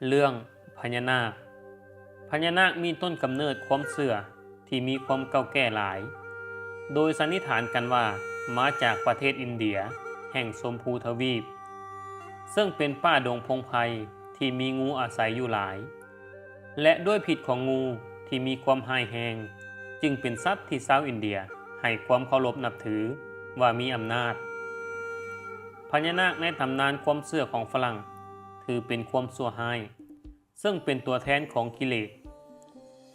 ເລື່ອງພະຍານາກ. ພະຍານາກມີຕົ້ນກຳເນີດຄວາມເຊື່ອທີ່ມີຄວາມເກົ່າແກ່ຫຼາຍ, ໂດຍສັນນິຖານກັນວ່າມາຈາກປະເທດອິນເດຍແຫ່ງຊົມພູທະວີບ, ເຊິ່ງເປັນປ່າດົງພົງໄພທີ່ມີງູອາໄສຢູ່ຫຼາຍ ແລະ ດ້ວຍພິດຂອງງູທີ່ມີຄວາມຮ້າຍແຮງ, ຈຶ່ງເປັນສັດທີ່ຊາວອິນເດຍໃຫ້ຄວາມເຄົາລົບນັບຖືວ່າມີອຳນາດ. ພະຍານາກໃນຕຳນານຄວາມເຊື່ອຂອງຝຣັ່ງ ຖືເປັນຄວາມຊົ່ວຮ້າຍ, ເຊິ່ງເປັນຕົວແທນຂອງກິເລດ.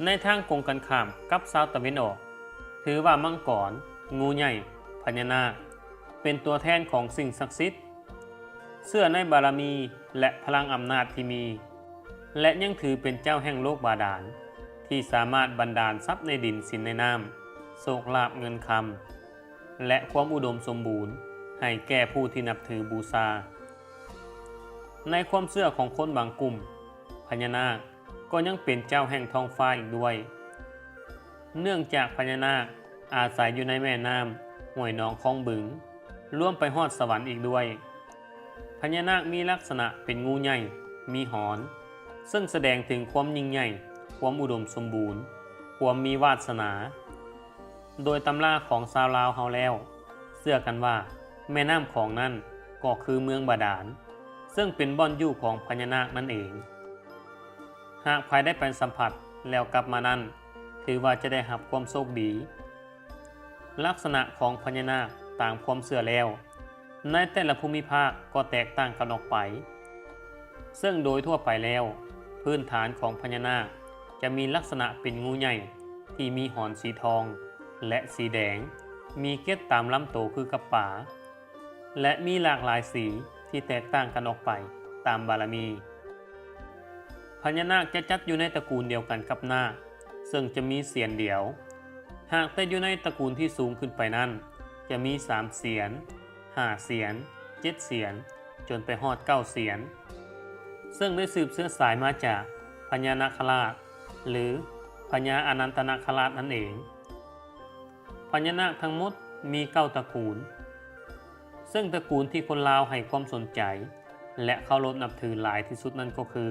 ໃນທາງກົງກັນຂ້າມກັບຊາວຕາເວັນອອກ, ຖືວ່າມັງກອນ, ງູໃຫຍ່, ພະຍານາກ ເປັນຕົວແທນຂອງສິ່ງສັກສິດ, ເຊື່ອໃນບາລະມີ ແລະ ພະລັງອຳນາດທີ່ມີ, ແລະ ຍັງຖືເປັນເຈົ້າແຫ່ງໂລກບາດານ ທີ່ສາມາດບັນດານຊັບໃນດິນສິນໃນນ້ຳ, ໂຊກລາບເງິນຄຳ ແລະ ຄວາມອຸດົມສົມບູນໃຫ້ແກ່ຜູ້ທີ່ນັບຖືບູຊາ. ໃນຄວາມເຊື່ອຂອງຄົນບາງກຸ່ມ, ພະຍານາກກໍຍັງເປັນເຈົ້າແຫ່ງທ້ອງຟ້າອີກດ້ວຍ, ເນື່ອງຈາກພະຍານາກອາໄສຢູ່ໃນແມ່ນ້ຳ, ຫ້ວຍໜອງ, ຄອງບຶງ, ລວມໄປຮອດສະຫວັນອີກດ້ວຍ. ພະຍານາກມີລັກສະນະເປັນງູໃຫຍ່, ມີຫອນ, ເຊິ່ງສະແດງເຖິງຄວາມຍິ່ງໃຫຍ່, ຄວາມອຸດົມສົມບູນ, ຄວາມມີວາດສະໜາ. ໂດຍຕຳລາຂອງຊາວລາວເຮົາແລ້ວ ເຊື່ອກັນວ່າແມ່ນ້ຳຂອງນັ້ນກໍຄືເມືອງບາດານ, ເຊິ່ງເປັນບ່ອນຢູ່ຂອງພະຍານາກນັ້ນເອງ. ຫາກໃຜໄດ້ໄປສຳຜັດແລ້ວກັບມານັ້ນ, ຖືວ່າຈະໄດ້ຮັບຄວາມໂຊກດີ. ລັກສະນະຂອງພະຍານາກຕາມຄວາມເຊື່ອແລ້ວ ໃນແຕ່ລະພູມິພາກກໍແຕກຕ່າງກັນອອກໄປ, ເຊິ່ງໂດຍທົ່ວໄປແລ້ວ ພື້ນຖານຂອງພະຍານາກຈະມີລັກສະນະເປັນງູໃຫຍ່ທີ່ມີຫອນສີທອງ ແລະ ສີແດງ, ມີເກັດຕາມລຳໂຕຄືກັບປາ, ແລະ ມີຫຼາກຫຼາຍສີທີ່ແຕກຕ່າງກັນອອກໄປຕາມບາລະມີ. ພະຍານາກຈະຈັດຢູ່ໃນຕະກູນດຽວກັນກັບນາກ, ເຊິ່ງຈະມີສຽນດຽວ, ຫາກແຕ່ຢູ່ໃນຕະກູນທີ່ສູງຂຶ້ນໄປນັ້ນ ຈະມີສາມສຽນ, ຫ້າສຽນ, ເຈັດສຽນ, ຈົນໄປຮອດເກົ້າສຽນ, ເຊິ່ງໄດ້ສືບເຊື້ອສາຍມາຈາກພະຍານາຄະລາດ ຫຼື ພະຍາອະນັນຕະນາຄະລາດນັ້ນເອງ. ພະຍານາກທັງໝົດມີເກົ້າຕະກູນ, ເຊິ່ງຕະກູນທີ່ຄົນລາວໃຫ້ຄວາມສົນໃຈ ແລະ ເຄົາລົບນັບຖືຫຼາຍທີ່ສຸດນັ້ນກໍຄື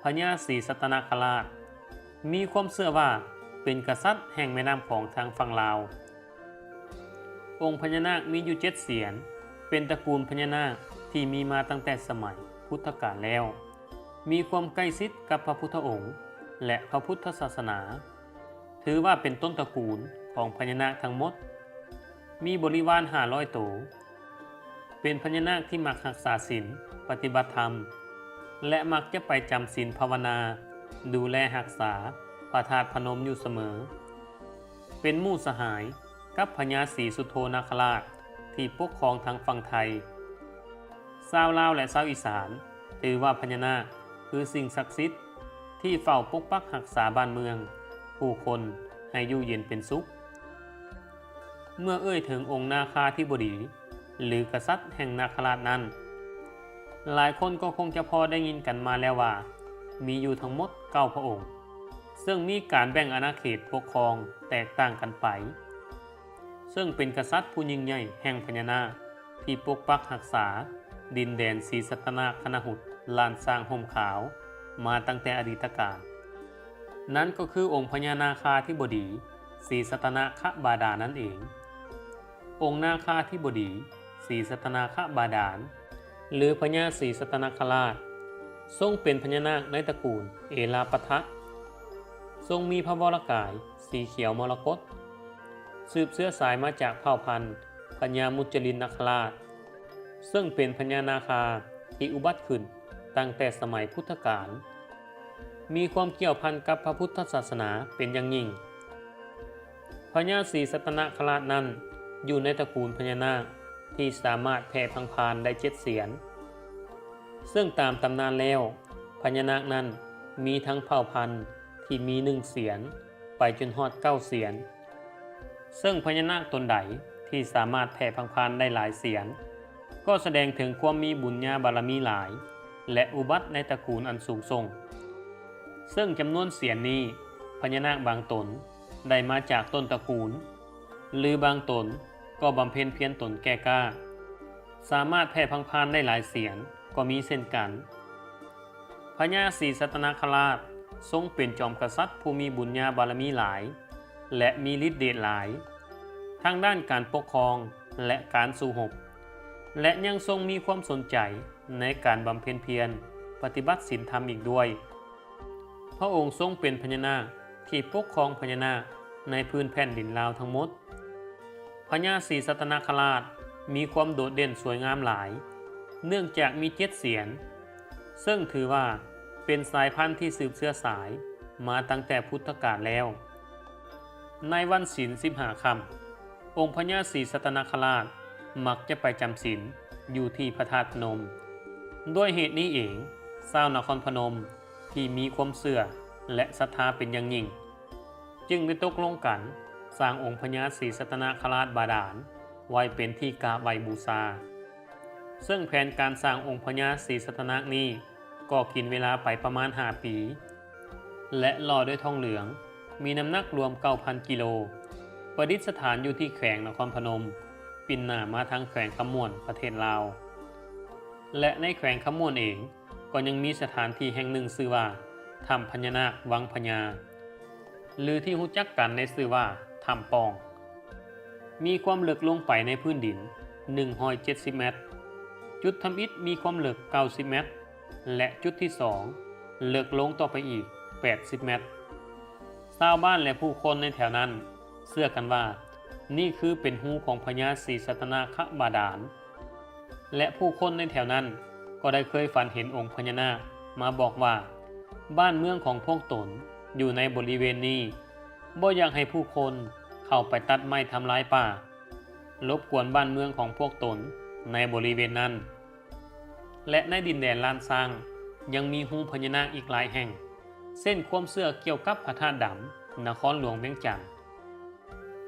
ພະຍາສີສັດຕະນາຄະລາດ, ມີຄວາມເຊື່ອວ່າເປັນກະສັດແຫ່ງແມ່ນ້ຳຂອງທາງຝັ່ງລາວ. ອົງພະຍານາກມີຢູ່ເຈັດສຽນ, ເປັນຕະກູນພະຍານາກທີ່ມີມາຕັ້ງແຕ່ສະໄໝພຸດທະການແລ້ວ, ມີຄວາມໃກ້ຊິດກັບພະພຸດທະອົງ ແລະ ພະພຸດທະສາສະໜາ. ຖືວ່າເປັນຕົ້ນຕະກູນຂອງພະຍານາກທັງໝົດ, ມີບໍລິວານຫ້າຮ້ອຍໂຕ, ເປັນພະຍານາກທີ່ມັກຮັກສາສິນ, ປະຕິບັດທຳ ແລະ ມັກຈະໄປຈຳສິນພາວະນາ, ດູແລຮັກສາພະທາດພະນົມຢູ່ສະເໝີ, ເປັນໝູ່ສະຫາຍກັບພະຍາສີສຸໂທນາຄະລາດທີ່ປົກຄອງທາງຝັ່ງໄທ. ຊາວລາວ ແລະ ຊາວອີສານ ຖືວ່າພະຍານາກຄືສິ່ງສັກສິດທີ່ເຝົ້າປົກປັກຮັກສາບ້ານເມືອງ, ຜູ້ຄົນໃຫ້ຢູ່ເຢັນເປັນສຸກ. ເມື່ອເອີ່ຍເຖິງອົງນາຄາທິບໍດີ ຫຼື ກະສັດແຫ່ງນາຄະລາດນັ້ນ, ຫຼາຍຄົນກໍຄົງຈະພໍໄດ້ຍິນກັນມາແລ້ວວ່າ ມີຢູ່ທັງໝົດເກົ້າພະອົງ, ເຊິ່ງມີການແບ່ງອານາເຂດປົກຄອງແຕກຕ່າງກັນໄປ. ເຊິ່ງເປັນກະສັດຜູ້ຍິ່ງໃຫຍ່ແຫ່ງພະຍານາກ ທີ່ປົກປັກຮັກສາດິນແດນສີສັດຕະນາຄະນະຫຸດລ້ານຊ້າງຮົ່ມຂາວມາຕັ້ງແຕ່ອະດີດຕະການ, ນັ້ນກໍຄືອົງພະຍານາຄາທິບໍດີສີສັດຕະນາຄະບາດານນັ້ນເອງ. ອົງນາຄາທິບໍດີສີສັດຕະນາຄະບາດານ ຫຼື ພະຍາສີສັດຕະນາຄະລາດ ຊົງເປັນພະຍານາກໃນຕະກູນເອລາປັດທະ, ຊົງມີພະວໍລະກາຍສີຂຽວມໍລະກົດ, ສືບເຊື້ອສາຍມາຈາກເຜົ່າພັນພະຍາມຸດຈະລິນນາຄະລາດ, ເຊິ່ງເປັນພະຍານາຄາທີ່ອຸບັດຂຶ້ນຕັ້ງແຕ່ສະໄໝພຸດທະການ, ມີຄວາມກ່ຽວພັນກັບພະພຸດທະສາສະໜາເປັນຢ່າງຍິ່ງ. ພະຍາສີສັດຕະນາຄະລາດນັ້ນ ຢູ່ໃນຕະກູນພະຍານາກທີ່ສາມາດແຜ່ພັງພານໄດ້ເຈັດສຽນ, ເຊິ່ງຕາມຕຳນານແລ້ວ ພະຍານາກນັ້ນມີທັງເຜົ່າພັນທີ່ມີໜຶ່ງສຽນໄປຈົນຮອດເກົ້າສຽນ, ເຊິ່ງພະຍານາກຕົນໃດທີ່ສາມາດແຜ່ພັງພານໄດ້ຫຼາຍສຽນ ກໍສະແດງເຖິງຄວາມມີບຸນຍາບາລະມີຫຼາຍ ແລະ ອຸບັດໃນຕະກູນອັນສູງສົ່ງ. ເຊິ່ງຈຳນວນສຽນນີ້ ພະຍານາກບາງຕົນໄດ້ມາຈາກຕົ້ນຕະກູນ ຫຼື ບາງຕົນກໍບຳເພັນພຽນຕົນແກ່ກ້າ, ສາມາດແຜ່ພັງພານໄດ້ຫຼາຍສຽນກໍມີເຊັ່ນກັນ. ພ ພະຍາສີສັດຕະນະຄະລາດຊົງເປັນຈອມກະສັດຜູ້ມີບຸນຍາບາລະມີຫຼາຍ ແລະ ມີລິດເດດຫຼາຍ ທັງດ້ານການປົກຄອງ ແລະ ການສູ້ຮົບ ແລະ ຍັງຊົງມີຄວາມສົນໃຈໃນການບຳເພັນພຽນປະຕິບັດສິນທຳອີກດ້ວຍ. ພະອົງຊົງເປັນພະຍານາກທີ່ປົກຄອງພະຍານາກໃນພື້ນແຜ່ນດິນລາວທັງໝົດ. ພະຍາສີສັດຕະນະຄະລາດມີຄວາມໂດດເດັ່ນສວຍງາມຫຼາຍ ເນື່ອງຈາກມີເຈັດສຽນ ເຊິ່ງຖືວ່າເປັນສາຍພັນທີ່ສືບເຊື້ອສາຍມາຕັ້ງແຕ່ພຸດທະການແລ້ວ. ໃນວັນສິນສິບຫ້າຄ່ຳ, ອົງພະຍາສີສັດຕະນະຄະລາດມັກຈະໄປຈຳສິນຢູ່ທີ່ພະທາດພະນົມ. ດ້ວຍເຫດນີ້ເອງ, ຊາວນະຄອນພະນົມທີ່ມີຄວາມເຊື່ອ ແລະ ສັດທາເປັນຢ່າງຍິ່ງ ຈຶ່ງໄດ້ຕົກລົງກັນສ້າງອົງພະຍາສີສັດຕະນະຄະລາດບາດານໄວ້ເປັນທີ່ກາບໄຫວ້ບູຊາ. ເຊິ່ງແຜນການສ້າງອົງພະຍາສີສັດຕະນະນີ້ກໍກິນເວລາໄປປະມານຫ້າປີ ແລະ ຫຼໍ່ດ້ວຍທອງເຫຼືອງ ມີນ້ຳໜັກລວມເກົ້າພັນກິໂລ, ປະດິດສະຖານຢູ່ທີ່ແຂວງນະຄອນພະນົມ, ປິ່ນໜ້າມາທາງແຂວງຄຳມ່ວນ ປະເທດລາວ. ແລະ ໃນແຂວງຄຳມ່ວນເອງ ກໍຍັງມີສະຖານທີ່ແຫ່ງໜຶ່ງຊື່ວ່າ ຖ້ຳພະຍານາກວັງພະຍາ ຫຼື ທີ່ຮູ້ຈັກກັນໃນຊື່ວ່າ ຖ້ຳປ່ອງ ມີຄວາມເລິກລົງໄປໃນພື້ນດິນໜຶ່ງຮ້ອຍເຈັດສິບແມັດ, ຈຸດທຳອິດມີຄວາມເລິກເກົ້າສິບແມັດ ແລະ ຈຸດທີສອງເລິກລົງຕໍ່ໄປອີກແປດສິບແມັດ. ຊາວບ້ານ ແລະ ຜູ້ຄົນໃນແຖວນັ້ນເຊື່ອກັນວ່າ ນີ້ຄືເປັນຮູຂອງພະຍາສີສັດຕະນະຄະບາດານ ແລະ ຜູ້ຄົນໃນແຖວນັ້ນກໍໄດ້ເຄີຍຝັນເຫັນອົງພະຍານາກມາບອກວ່າ ບ້ານເມືອງຂອງພວກຕົນຢູ່ໃນບໍລິເວນນີ້, ບໍ່ຢາກໃຫ້ຜູ້ຄົນເຂົ້າໄປຕັດໄມ້ທຳລາຍປ່າ, ລົບກວນບ້ານເມືອງຂອງພວກຕົນໃນບໍລິເວນນັ້ນ. ແລະ ໃນດິນແດນລ້ານຊ້າງຍັງມີຮູພະຍານາກອີກຫຼາຍແຫ່ງ, ເຊັ່ນ ຄວາມເຊື່ອກ່ຽວກັບພະທາດດຳ ນະຄອນຫຼວງວຽງຈັນ.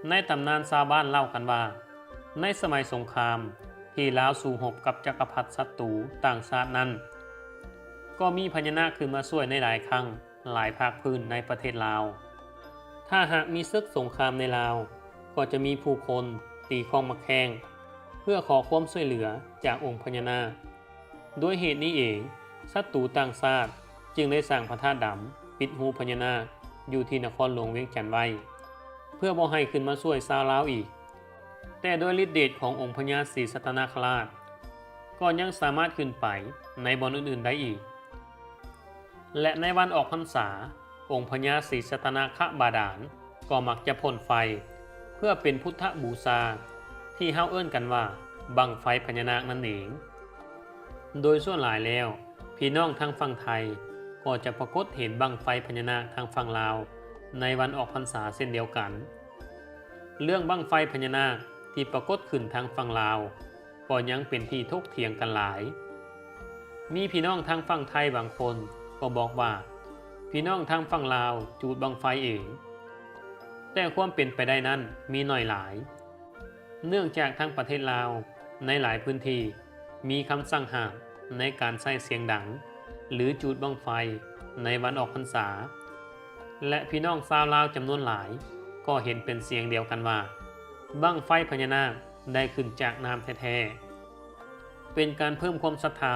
ໃນຕຳນານຊາວບ້ານເລົ່າກັນວ່າ ໃນສະໄໝສົງຄາມທີ່ລາວສູ້ຮົບກັບຈັກກະພັດສັດຕູຕ່າງຊາດນັ້ນ ກໍມີພະຍານາກຂຶ້ນມາຊ່ວຍໃນຫຼາຍຄັ້ງ ຫຼາຍພາກພື້ນໃນປະເທດລາວ. ຖ້າຫາກມີເສິກສົງຄາມໃນລາວ ກໍຈະມີຜູ້ຄົນຕີຄ້ອງໝາກແຂ້ງ ເພື່ອຂໍຄວາມຊ່ວຍເຫຼືອຈາກອົງພະຍານາກ. ດ້ວຍເຫດນີ້ເອງ, ສັດຕູຕ່າງຊາດຈຶ່ງໄດ້ສ້າງພະທາດດຳປິດຮູພະຍານາກຢູ່ທີ່ນະຄອນຫຼວງວຽງຈັນໄວ້ ເພື່ອບໍ່ໃຫ້ຂຶ້ນມາຊ່ວຍຊາວລາວອີກ. ແຕ່ດ້ວຍລິດເດດຂອງອົງພະຍາສີສັດຕະນະຄະລາດ ກໍຍັງສາມາດຂຶ້ນໄປໃນບ່ອນອື່ນໆໄດ້ອີກ. ແລະ ໃນວັນອອກພັນສາ, ອົງພະຍາສີສັດຕະນະຄະບາດານກໍມັກຈະພົ່ນໄຟ ເພື່ອເປັນພຸດທະບູຊາ ທີ່ເຮົາເອີ້ນກັນວ່າບັ້ງໄຟພະຍານາກນັ້ນເອງ. ໂດຍສ່ວນຫຼາຍແລ້ວ, ພີ່ນ້ອງທາງຝັ່ງໄທກໍຈະປາກົດເຫັນບັ້ງໄຟພະຍານາກທາງຝັ່ງລາວໃນວັນອອກພັນສາເຊັ່ນດຽວກັນ. ເລື່ອງບັ້ງໄຟພະຍານາກທີ່ປາກົດຂຶ້ນທາງຝັ່ງລາວ ກໍຍັງເປັນທີ່ຖົກຖຽງກັນຫຼາຍ. ມີພີ່ນ້ອງທາງຝັ່ງໄທບາງຄົນກໍບອກວ່າ ພີ່ນ້ອງທາງຝັ່ງລາວຈູດບັ້ງໄຟເອງ. ແຕ່ຄວາມເປັນໄປໄດ້ນັ້ນມີໜ້ອຍຫຼາຍ ເນື່ອງຈາກທາງປະເທດລາວໃນຫຼາຍພື້ນທີ່ມີຄຳສັ່ງຫ້າມໃນການໃຊ້ສຽງດັງ ຫຼື ຈູດບັ້ງໄຟໃນວັນອອກພັນສາ ແລະ ພີ່ນ້ອງຊາວລາວຈຳນວນຫຼາຍກໍເຫັນເປັນສຽງດຽວກັນວ່າ ບັ້ງໄຟພະຍານາກ ໄດ້ຂຶ້ນຈາກນ້ຳແທ້ໆ ເປັນການເພີ່ມຄວາມສັດທາ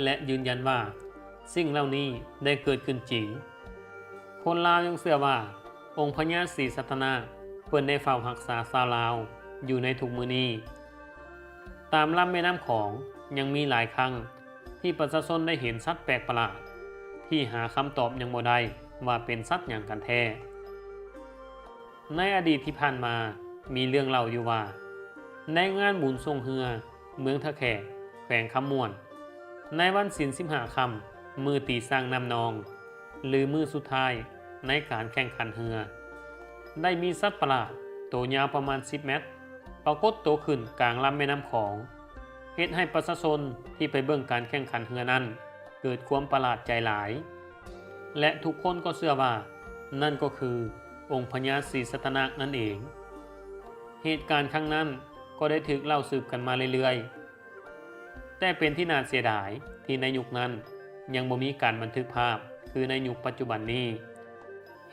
ແລະ ຢືນຢັນວ່າສິ່ງເຫຼົ່ານີ້ໄດ້ເກີດຂຶ້ນຈິງ. ຄົນລາວຍັງເຊື່ອວ່າ ອົງພະຍາສີສັດຕະນາກເພິ່ນໄດ້ເຝົ້າຮັກສາຊາວລາວຢູ່ໃນທຸກມື້ນີ້. ຕາມລຳແມ່ນ້ຳຂອງຍັງມີຫຼາຍຄັ້ງທີ່ປະຊາຊົນໄດ້ເຫັນສັດແປກປະຫຼາດ ທີ່ຫາຄຳຕອບຍັງບໍ່ໄດ້ວ່າເປັນສັດຫຍັງກັນແທ້. ໃນອະດີດທີ່ຜ່ານມາ ມີເລື່ອງເລົ່າຢູ່ວ່າ ໃນງານບຸນຊ່ວງເຮືອເມືອງທ່າແຂກ ແຂວງຄຳມ່ວນ ໃນວັນສິນສິບຫ້າຄ່ຳ ມື້ຕີຊ້າງນ້ຳນອງ ຫຼື ມື້ສຸດທ້າຍໃນການແຂ່ງຂັນເຮືອ ໄດ້ມີສັດປະຫຼາດໂຕຍາວປະມານສິບແມັດ ປາກົດໂຕຂຶ້ນກາງລຳແມ່ນ້ຳຂອງ ເຮັດໃຫ້ປະຊາຊົນທີ່ໄປເບິ່ງການແຂ່ງຂັນເຮືອນັ້ນ ເກີດຄວາມປະຫຼາດໃຈຫຼາຍ ແລະ ທຸກຄົນກໍເຊື່ອວ່ານັ້ນກໍຄືອົງພະຍາສີສັດຕະນາກນັ້ນເອງ. ເຫດການຄັ້ງນັ້ນກໍໄດ້ຖືກເລົ່າສືບກັນມາເລື້ອຍໆ ແຕ່ເປັນທີ່ໜ້າເສຍດາຍທີ່ໃນຍຸກນັ້ນຍັງບໍ່ມີການບັນທຶກພາບຄືໃນຍຸກປັດຈຸບັນນີ້.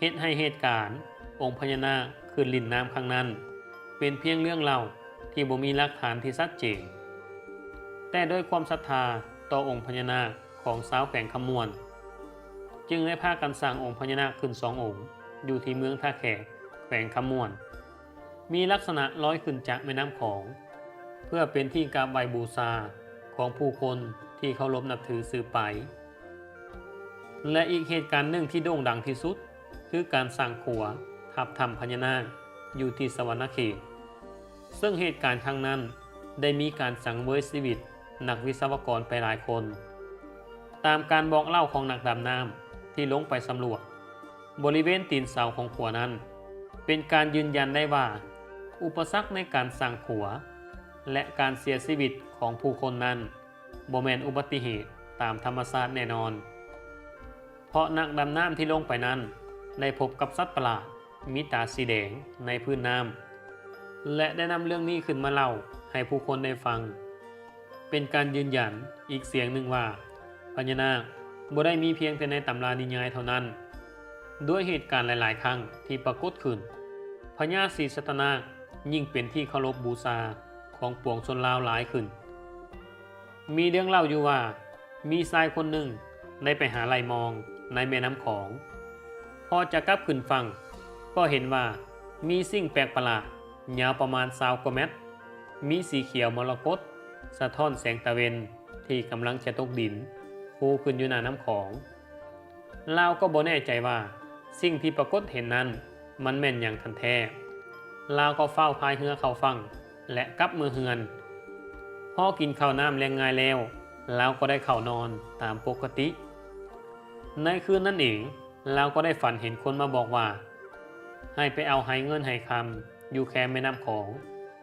ເຮັດໃຫ້ເຫດການອົງພະຍານາກຂຶ້ນຫຼິ້ນນ້ຳຄັ້ງນັ້ນ ເປັນພຽງເລື່ອງເລົ່າທີ່ບໍ່ມີຫຼັກຖານທີ່ຊັດເຈນ. ແຕ່ດ້ວຍຄວາມສັດທາຕໍ່ອົງພະຍານາກຂອງຊາວແຂວງຄຳມ່ວນ ຈຶ່ງໄດ້ພາກັນສ້າງອົງພະຍານາກຂຶ້ນສອງອົງ ຢູ່ທີ່ເມືອງທ່າແຂກ ແຂວງຄຳມ່ວນ ມີລັກສະນະລອຍຂຶ້ນຈາກແມ່ນ້ຳຂອງ ເພື່ອເປັນທີ່ກາບໄຫວ້ບູຊາຂອງຜູ້ຄົນທີ່ເຄົາລົບນັບຖືສືບໄປ. ແລະ ອີກເຫດການໜຶ່ງທີ່ໂດ່ງດັງທີ່ສຸດ ຄືການສ້າງຂົວທັບຖ້ຳພະຍານາກຢູ່ທີ່ສະຫວັນນະເຂດ, ເຊິ່ງເຫດການຄັ້ງນັ້ນໄດ້ມີການສັງເວຍຊີວິດນັກວິສະວະກອນໄປຫຼາຍຄົນ. ຕາມການບອກເລົ່າຂອງນັກດຳນ້ຳທີ່ລົງໄປສຳຫຼວດ, ບໍລິເວນຕີນເສົາຂອງຂົວນັ້ນ ເປັນການຢືນຢັນໄດ້ວ່າ ອຸປະສັກໃນການສ້າງຂົວ ແລະ ການເສຍຊີວິດຂອງຜູ້ຄົນນັ້ນ ບໍ່ແມ່ນອຸບັດຕິເຫດຕາມທຳມະຊາດແນ່ນອນ, ເພາະນັກດຳນ້ຳທີ່ລົງໄປນັ້ນ ໄດ້ພົບກັບສັດປະຫຼາດມີຕາສີແດງໃນພື້ນນ້ຳ ແລະ ໄດ້ນຳເລື່ອງນີ້ຂຶ້ນມາເລົ່າໃຫ້ຜູ້ຄົນໄດ້ຟັງ. ເປັນການຢືນຢັນອີກສຽງໜຶ່ງວ່າ ພະຍານາກບໍ່ໄດ້ມີພຽງແຕ່ໃນຕຳລານິຍາຍເທົ່ານັ້ນ. ດ້ວຍເຫດການຫຼາຍໆຄັ້ງທີ່ປາກົດຂຶ້ນ, ພະຍາສີສັດຕະນາກຍິ່ງເປັນທີ່ເຄົາລົບບູຊາຂອງປວງຊົນລາວຫຼາຍຂຶ້ນ. ມີເລື່ອງເລົ່າຢູ່ວ່າ ມີຊາຍຄົນໜຶ່ງໄດ້ໄປຫາໄລ່ມອງໃນແມ່ນ້ຳຂອງ. ພໍຈະກັບຂຶ້ນຝັ່ງ ກໍເຫັນວ່າມີສິ່ງແປກປະຫຼາດ ຍາວປະມານຊາວກວ່າແມັດ, ມີສີຂຽວມໍລະກົດ ສະທ້ອນແສງຕາເວັນທີ່ກຳລັງຈະຕົກດິນ ຟູຂຶ້ນຢູ່ໜ້ານ້ຳຂອງ. ລາວກໍບໍ່ແນ່ໃຈວ່າສິ່ງທີ່ປາກົດເຫັນນັ້ນ ມັນແມ່ນຫຍັງຄັນແທ້. ລາວກໍຟ້າວພາຍເຮືອເຂົ້າຝັ່ງ ແລະ ກັບເມືອເຮືອນ. ພໍກິນເຂົ້ານ້ຳແລງງາຍແລ້ວ, ລາວກໍໄດ້ເຂົ້ານອນຕາມປົກກະຕິ. ໃນຄືນນັ້ນເອງ, ລາວກໍໄດ້ຝັນເຫັນຄົນມາບອກວ່າ ໃຫ້ໄປເອົາໄຫເງິນໄຫຄຳຢູ່ແຄມແມ່ນ້ຳຂອງ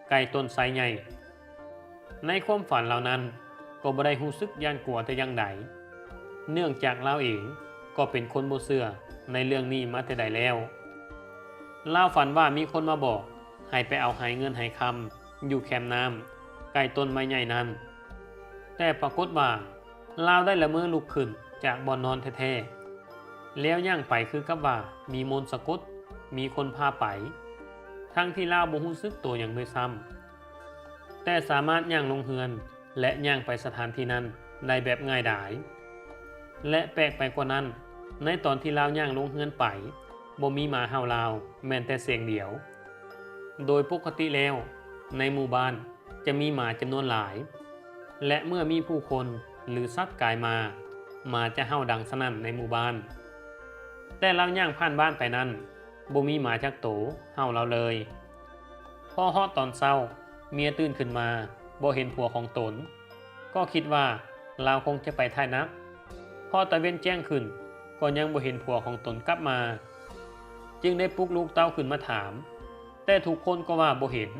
ໃກ້ຕົ້ນໄຊໃຫຍ່. ໃນຄວາມຝັນລາວນັ້ນກໍບໍ່ໄດ້ຮູ້ສຶກຢ້ານກົວແຕ່ຢ່າງໃດ, ເນື່ອງຈາກລາວເອງກໍເປັນຄົນບໍ່ເຊື່ອໃນເລື່ອງນີ້ມາແຕ່ໃດແລ້ວ. ລາວຝັນວ່າມີຄົນມາບອກໃຫ້ໄປເອົາໄຫເງິນໄຫຄຳຢູ່ແຄມນ້ຳໃກ້ຕົ້ນໄມ້ໃຫຍ່ນັ້ນ, ແຕ່ປາກົດວ່າລາວໄດ້ລະເມີລຸກຂຶ້ນຈາກບ່ອນນອນແທ້ໆ ແລ້ວຍ່າງໄປຄືກັບວ່າມີມົນສະກົດ, ມີຄົນພາໄປ, ທັງທີ່ລາວບໍ່ຮູ້ສຶກໂຕຫຍັງດ້ວຍຊ້ຳ. ແຕ່ສາມາດຍ່າງລົງເຮືອນ ແລະ ຍ່າງໄປສະຖານທີ່ນັ້ນໄດ້ແບບງ່າຍດາຍ. ແລະ ແປກໄປກວ່ານັ້ນ, ໃນຕອນທີ່ລາວຍ່າງລົງເຮືອນໄປ, ບໍ່ມີໝາເຫົ່າລາວແມ່ນແຕ່ສຽງດຽວ. ໂດຍປົກກະຕິແລ້ວ, ໃນໝູ່ບ້ານຈະມີໝາຈຳນວນຫຼາຍ, ແລະ ເມື່ອມີຜູ້ຄົນ ຫຼື ສັດກາຍມາ, ໝາຈະເຫົ່າດັງສະໜັ່ນໃນໝູ່ບ້ານ. ແຕ່ລາວຍ່າງຜ່ານບ້ານໄປນັ້ນ, ບໍ່ມີໝາຈັກໂຕເຫົ່າລາວເລີຍ. ພໍຮອດຕອນເຊົ້າ, ເມຍຕື່ນຂຶ້ນມາບໍ່ເຫັນຜົວຂອງຕົນ, ກໍຄິດວ່າລາວຄົງຈະໄປໄຖນາ. ພໍຕາເວັນແຈ້ງຂຶ້ນ, ກໍຍັງບໍ່ເຫັນຜົວຂອງຕົນກັບມາ, ຈຶ່ງໄດ້ປຸກລູກເຕົ້າຂຶ້ນມາຖາມ, ແຕ່ທຸກຄົນກໍວ່າບໍ່ເຫັນ.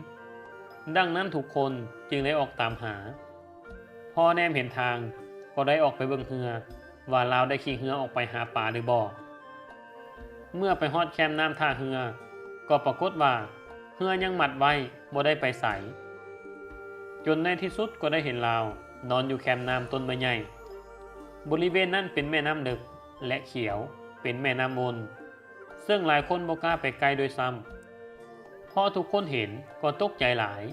ດັ່ງນັ້ນທຸກຄົນຈຶ່ງໄດ້ອອກຕາມຫາ. ພໍແນມເຫັນທາງກໍໄດ້ອອກໄປເບິ່ງເຮືອ ວ່າລາວໄດ້ຂີ່ເຮືອອອກໄປຫາປາຫຼືບໍ່. ເມື່ອໄປຮອດແຄມນ້ຳທ່າເຮືອ ກໍປາກົດວ່າເຮືອຍັງມັດໄວ້ ບໍ່ໄດ້ໄປໃສ, ຈົນໃນທີ່ສຸດກໍໄດ້ເຫັນລາວນອນຢູ່ແຄມນ້ຳຕົ້ນໄມ້ໃຫຍ່. ບໍລິເວນນັ້ນເປັນແມ່ນ້ຳເລິກ ແລະ ຂຽວ, ເປັນແມ່ນ້ຳວົນ. ເຊິ່ງຫຼາຍຄົນບໍ່ກ້າໄປໃກ້ດ້ວຍຊ້ຳ. ພໍທຸກຄົນເຫັນກໍຕົກໃຈຫຼາຍ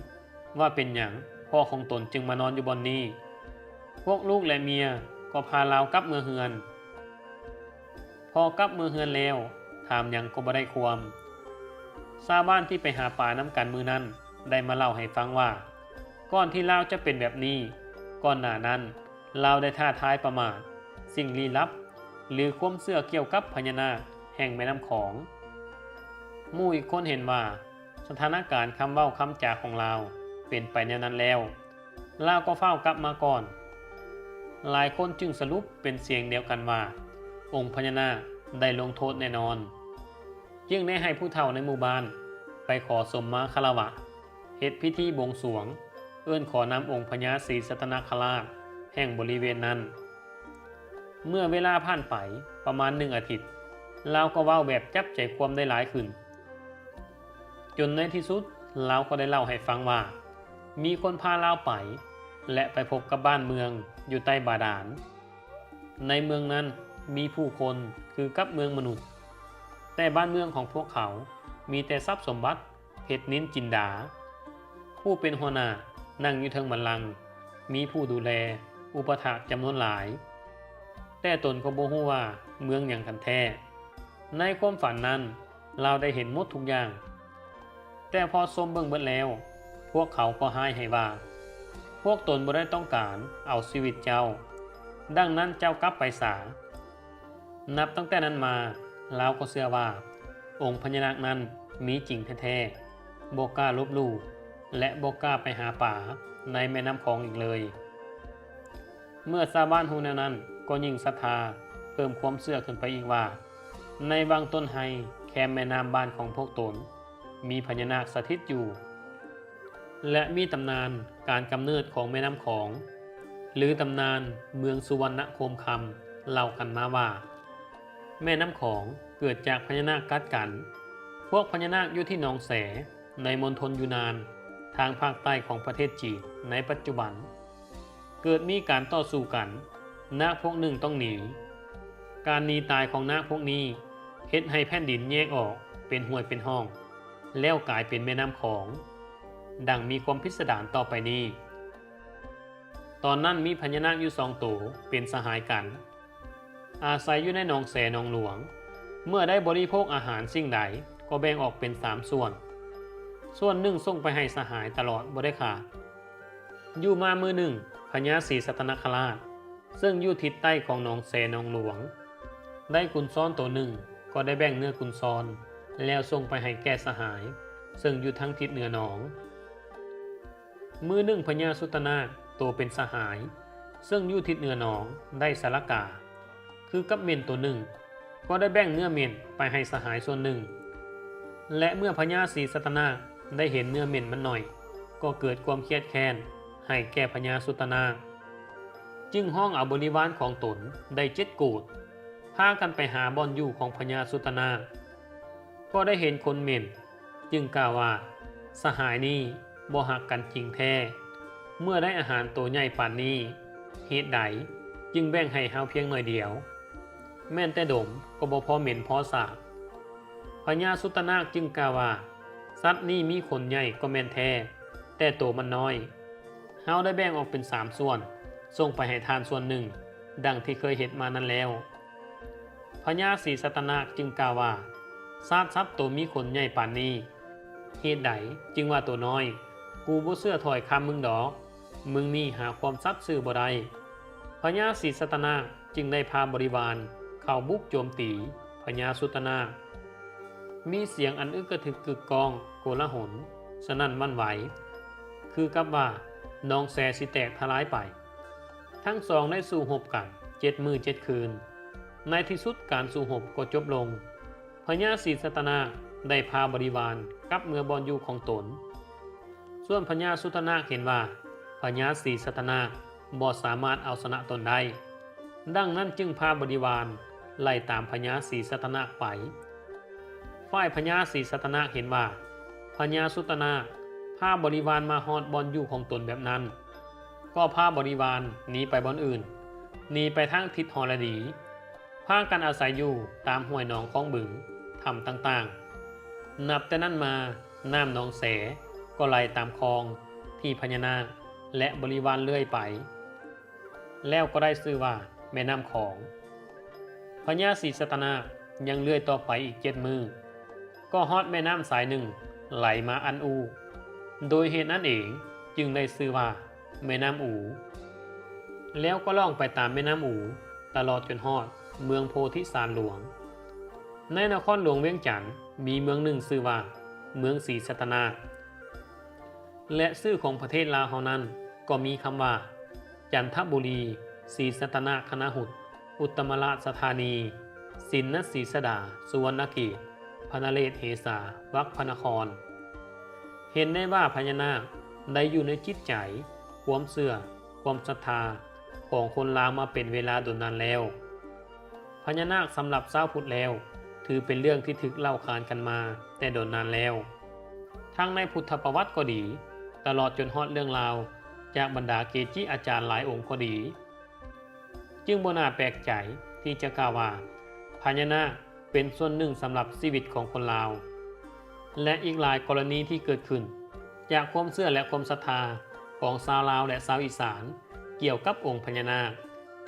ວ່າເປັນຫຍັງພໍ່ຂອງຕົນຈຶ່ງມານອນຢູ່ບ່ອນນີ້. ພວກລູກ ແລະ ເມຍກໍພາລາວກັບເມືອເຮືອນ. ພໍກັບເມືອເຮືອນແລ້ວ, ຖາມຫຍັງກໍບໍ່ໄດ້ຄວາມ. ຊາວບ້ານທີ່ໄປຫາປານຳກັນມື້ນັ້ນ ໄດ້ມາເລົ່າໃຫ້ຟັງວ່າ ກ່ອນທີ່ລາວຈະເປັນແບບນີ້, ກ່ອນໜ້ານັ້ນ ລາວໄດ້ທ້າທາຍປະໝາດສິ່ງລີ້ລັບ ຫຼື ຄວາມເຊື່ອກ່ຽວກັບພະຍານາກແຫ່ງແມ່ນ້ຳຂອງ. ໝູ່ອີກຄົນເຫັນວ່າ ສະຖານະການຄຳເວົ້າຄຳຈາຂອງລາວເປັນໄປແນວນັ້ນແລ້ວ, ລາວກໍຟ້າວກັບມາກ່ອນ. ຫຼາຍຄົນຈຶ່ງສະຫຼຸບເປັນສຽງດຽວກັນວ່າ ອົງພະຍານາກໄດ້ລົງໂທດແນ່ນອນ. ຈຶ່ງໄດ້ໃຫ້ຜູ້ເຖົ້າໃນໝູ່ບ້ານໄປຂໍສົມມາຄາລະວະ, ເຮັດພິທີບວງສວງ ເອີ້ນຂໍນຳອົງພະຍາສີສັດຕະນາຄະລາດແຫ່ງບໍລິເວນນັ້ນ. ເມື່ອເວລາຜ່ານໄປປະມານໜຶ່ງອາທິດ, ລາວກໍເວົ້າແບບຈັບໃຈຄວາມໄດ້ຫຼາຍຂຶ້ນ. ຈົນໃນທີ່ສຸດລາວກໍໄດ້ເລົ່າໃຫ້ຟັງວ່າ ມີຄົນພາລາວໄປ ແລະ ໄປພົບກັບບ້ານເມືອງຢູ່ໃຕ້ບາດານ. ໃນເມືອງນັ້ນມີຜູ້ຄົນຄືກັບເມືອງມະນຸດ, ແຕ່ບ້ານເມືອງຂອງພວກເຂົາມີແຕ່ຊັບສົມບັດ ເພັດນິນຈິນດາ. ຜູ້ເປັນຫົວໜ້ານັ່ງຢູ່ເທິງບັນລັງ, ມີຜູ້ດູແລອຸປະຖາກຈຳນວນຫຼາຍ. ແຕ່ຕົນກໍບໍ່ຮູ້ວ່າເມືອງຫຍັງກັນແທ້. ໃນຄວາມຝັນນັ້ນ ລາວໄດ້ເຫັນໝົດທຸກຢ່າງ. ແຕ່ພໍຊົມເບິ່ງເບິດແລ້ວ, ພວກເຂົາກໍຮ້າຍໃຫ້ວ່າ, ພວກຕົນບໍ່ໄດ້ຕ້ອງການເອົາຊີວິດເຈົ້າ, ດັ່ງນັ້ນເຈົ້າກັບໄປສາ. ນັບຕັ້ງແຕ່ນັ້ນມາ, ລາວກໍເຊື່ອວ່າອົງພະຍານາກນັ້ນມີຈິງແທ້ໆ, ບໍ່ກ້າລົບຫຼູ່ ແລະ ບໍ່ກ້າໄປຫາປາໃນແມ່ນ້ຳຂອງອີກເລີຍ. ເມື່ອຊາວບ້ານຮູ້ແນວນັ້ນ, ກໍຍິ່ງສັດທາ, ເພີ່ມຄວາມເຊື່ອຂຶ້ນໄປອີກວ່າ, ໃນວັງຕົ້ນໄຮແຄມແມ່ນ້ຳບ້ານຂອງພວກຕົນ ມີພະຍານາກສະຖິດຢູ່ ແລະ ມີຕຳນານການກຳເນີດຂອງແມ່ນ້ຳຂອງ ຫຼື ຕຳນານເມືອງສຸວັນນະໂຄມຄຳ ເລົ່າກັນມາວ່າ ແມ່ນ້ຳຂອງເກີດຈາກພະຍານາກກັດກັນ. ພວກພະຍານາກຢູ່ທີ່ໜອງແສ ໃນມົນທົນຢູນານ ທາງພາກໃຕ້ຂອງປະເທດຈີນໃນປັດຈຸບັນ. ເກີດມີການຕໍ່ສູ້ກັນ, ນາກພວກໜຶ່ງຕ້ອງໜີ. ການໜີຕາຍຂອງນາກພວກນີ້ ເຮັດໃຫ້ແຜ່ນດິນແຍກອອກເປັນຫ້ວຍເປັນຮ່ອງ, ແລ້ວກາຍເປັນແມ່ນ້ຳຂອງ, ດັ່ງມີຄວາມພິດສະດານຕໍ່ໄປນີ້. ຕອນນັ້ນມີພະຍານາກຢູ່ສອງໂຕເປັນສະຫາຍກັນ, ອາໄສຢູ່ໃນໜອງແສໜອງຫຼວງ. ເມື່ອໄດ້ບໍລິໂພກອາຫານສິ່ງໃດ ກໍແບ່ງອອກເປັນສາມສ່ວນ, ສ່ວນໜຶ່ງສົ່ງໄປໃຫ້ສະຫາຍຕະຫຼອດບໍ່ໄດ້ຂາດ. ຢູ່ມາມື້ໜຶ່ງ, ພະຍາສີສັດຕະນະຄະລາດ ເຊິ່ງຢູ່ທິດໃຕ້ຂອງໜອງແສໜອງຫຼວງ ໄດ້ກຸນຊອນໂຕໜຶ່ງ ກໍໄດ້ແບ່ງເນື້ອກຸນຊອນ ແລ້ວສົ່ງໄປໃຫ້ແກ່ສະຫາຍ ເຊິ່ງຢູ່ທາງທິດເໜືອໜອງ. ມື້ໜຶ່ງພະຍາສຸດຕະນາກໂຕເປັນສະຫາຍ ເຊິ່ງຢູ່ທິດເໜືອໜອງ ໄດ້ສາລະກາ ຄືກັບເໝັນໂຕໜຶ່ງ, ກໍໄດ້ແບ່ງເນື້ອເໝັນໄປໃຫ້ສະຫາຍສ່ວນໜຶ່ງ ແລະ ເມື່ອພະຍາສີສັດຕະນາກໄດ້ເຫັນເນື້ອເໝັນມັນໜ້ອຍ, ກໍເກີດຄວາມຄຽດແຄ້ນໃຫ້ແກ່ພະຍາສຸດຕະນາກ, ຈຶ່ງຮ້ອງເອົາບໍລິວານຂອງຕົນໄດ້ເຈັດໂກດ ພາກັນໄປຫາບ່ອນຢູ່ຂອງພະຍາສຸດຕະນາກ, ກໍໄດ້ເຫັນຄົນເໝັນ ຈຶ່ງກ່າວວ່າ, ສະຫາຍນີ້ບໍ່ຮັກກັນຈິງແທ້, ເມື່ອໄດ້ອາຫານໂຕໃຫຍ່ປານນີ້, ເຫດໃດຈຶ່ງແບ່ງໃຫ້ເຮົາພຽງໜ້ອຍດຽວ? ແມ່ນແຕ່ດົມກໍບໍ່ພໍເໝັນພໍສາບ. ພະຍາສຸດຕະນາກຈຶ່ງກ່າວວ່າ, ສັດນີ້ມີຂົນໃຫຍ່ກໍແມ່ນແທ້, ແຕ່ໂຕມັນນ້ອຍ. ເຮົາໄດ້ແບ່ງອອກເປັນສາມສ່ວນ, ສົ່ງໄປໃຫ້ທ່ານສ່ວນໜຶ່ງ, ດັ່ງທີ່ເຄີຍເຮັດມານັ້ນແລ້ວ. ພະຍາສີສັດຕະນາກຈຶ່ງກ່າວວ່າ, ຊາດສັດໂຕມີຂົນໃຫຍ່ປານນີ້, ເຫດໃດຈຶ່ງວ່າໂຕນ້ອຍ? ກູບໍ່ເຊື່ອຖ້ອຍຄຳມຶງດອກ, ມຶງນີ້ຫາຄວາມສັດຊື່ບໍ່ໄດ້. ພະຍາສີສັດຕະນາກຈຶ່ງໄດ້ພາບໍລິວານເຂົ້າບຸກໂຈມຕີພະຍາສຸດຕະນາກ. ມີສຽງອັນອຶກກະທຶກກຶກກ້ອງໂກລາຫົນ, ສະໜັ່ນຫວັ່ນໄຫວ, ຄືກັບວ່າໜອງແສຊິແຕກທະລາຍໄປ. ທັງສອງໄດ້ສູ້ຮົບກັນເຈັດມື້ເຈັດຄືນ. ໃນທີ່ສຸດການສູ້ຮົບກໍຈົບລົງ. ພະຍາສີສັດຕະນາກໄດ້ພາບໍລິວານກັບເມືອບ່ອນຢູ່ຂອງຕົນ. ສ່ວນພະຍາສຸດຕະນາກເຫັນວ່າພະຍາສີສັດຕະນາກບໍ່ສາມາດເອົາຊະນະຕົນໄດ້, ດັ່ງນັ້ນຈຶ່ງພາບໍລິວານໄລ່ຕາມພະຍາສີສັດຕະນາກໄປ. ຝ່າຍພະຍາສີສັດຕະນາກເຫັນວ່າພະຍາສຸດຕະນາກພາບໍລິວານມາຮອດບ່ອນຢູ່ຂອງຕົນແບບນັ້ນ, ກໍພາບໍລິວານໜີໄປບ່ອນອື່ນ, ໜີໄປທາງທິດຫໍລະດີ, ພາກັນອາໄສຢູ່ຕາມຫ້ວຍໜອງຄອງບຶງ, ຖ້ຳຕ່າງໆ. ນັບແຕ່ນັ້ນມາ, ນ້ຳໜອງແສກໍໄຫຼຕາມຄອງທີ່ພະຍານາກ ແລະ ບໍລິວານເລື່ອຍໄປ, ແລ້ວກໍໄດ້ຊື່ວ່າແມ່ນ້ຳຂອງ. ພະຍາສີສັດຕະນາກຍັງເລື່ອຍຕໍ່ໄປອີກເຈັດມື້, ກໍຮອດແມ່ນ້ຳສາຍໜຶ່ງໄຫຼມາອັນອູ, ໂດຍເຫດນັ້ນເອງຈຶ່ງໄດ້ຊື່ວ່າ ແມ່ນ້ຳອູ, ແລ້ວກໍລ່ອງໄປຕາມແມ່ນ້ຳອູ ຕະຫຼອດຈົນຮອດເມືອງໂພທິສານຫຼວງ. ໃນນະຄອນຫຼວງວຽງຈັນ ມີເມືອງໜຶ່ງຊື່ວ່າເມືອງສີສັດຕະນາກ, ແລະ ຊື່ຂອງປະເທດລາວເຮົານັ້ນກໍມີຄຳວ່າ ຈັນທະບູລີ, ສີສັດຕະນາກຄະນະຫຸດ, ອຸດຕະມະລາຊະທານີ, ສິນນະສີສະດາ, ສຸວັນນະເກດ, ພະນະເລດເຫສາ, ວັກພະນະຄອນ. ເຫັນໄດ້ວ່າພະຍານາກໄດ້ຢູ່ໃນຈິດໃຈ, ຄວາມເຊື່ອ, ຄວາມສັດທາຂອງຄົນລາວມາເປັນເວລາດົນນານແລ້ວ. ພະຍານາກສຳລັບຊາວພຸດແລ້ວ ຖືເປັນເລື່ອງທີ່ຖືກເລົ່າຂານກັນມາແຕ່ດົນນານແລ້ວ. ທັງໃນພຸດທະປະຫວັດກໍດີ, ຕະຫຼອດຈົນຮອດເລື່ອງລາວຈາກບັນດາເກຈິອາຈານຫຼາຍອົງກໍດີ, ຈຶ່ງບໍ່ໜ້າແປກໃຈທີ່ຈະກ່າວວ່າ ພະຍານາກເປັນສ່ວນໜຶ່ງສຳລັບຊີວິດຂອງຄົນລາວ ແລະ ອີກຫຼາຍກໍລະນີທີ່ເກີດຂຶ້ນຈາກຄວາມເຊື່ອ ແລະ ຄວາມສັດທາຂອງຊາວລາວ ແລະ ຊາວອີສານ ກ່ຽວກັບອົງພະຍານາກ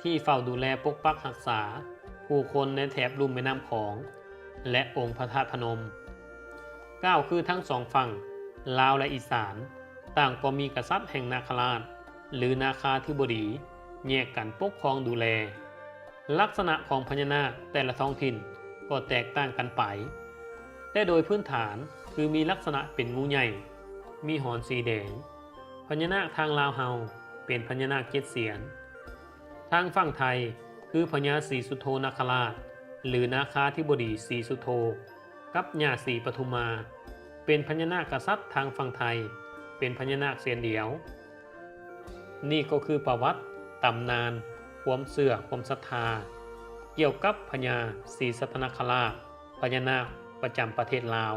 ທີ່ເຝົ້າດູແລປົກປັກຮັກສາຜູ້ຄົນໃນແຖບລຸ່ມແມ່ນ້ຳຂອງ ແລະ ອົງພະທາດພະນົມ. ເກົ້າ ຄືທັງສອງຝັ່ງ ລາວ ແລະ ອີສານ ຕ່າງກໍມີກະສັດແຫ່ງນາຄະລາດ ຫຼື ນາຄາທິບໍດີ ແຍກກັນປົກຄອງດູແລ. ລັກສະນະຂອງພະຍານາກແຕ່ລະທ້ອງຖິ່ນກໍແຕກຕ່າງກັນໄປ, ແຕ່ໂດຍພື້ນຖານຄືມີລັກສະນະເປັນງູໃຫຍ່, ມີຫອນສີແດງ. ພະຍານາກທາງລາວເຮົາເປັນພະຍານາກເຈັດສຽນ. ທາງຝັ່ງໄທຄືພະຍາສີສຸໂທນາຄະລາດ ຫຼື ນາຄາທິບໍດີສີສຸໂທ ກັບຍ່າສີປະທຸມມາ ເປັນພະຍານາກກະສັດທາງຝັ່ງໄທ ເປັນພະຍານາກສຽນດຽວ. ນີ້ກໍຄືປະຫວັດ, ຕຳນານ, ຄວາມເຊື່ອ, ຄວາມສັດທາ ກ່ຽວກັບພະຍາສີສັດຕະນາຄະລາດ, ພະຍານາກປະຈຳປະເທດລາວ.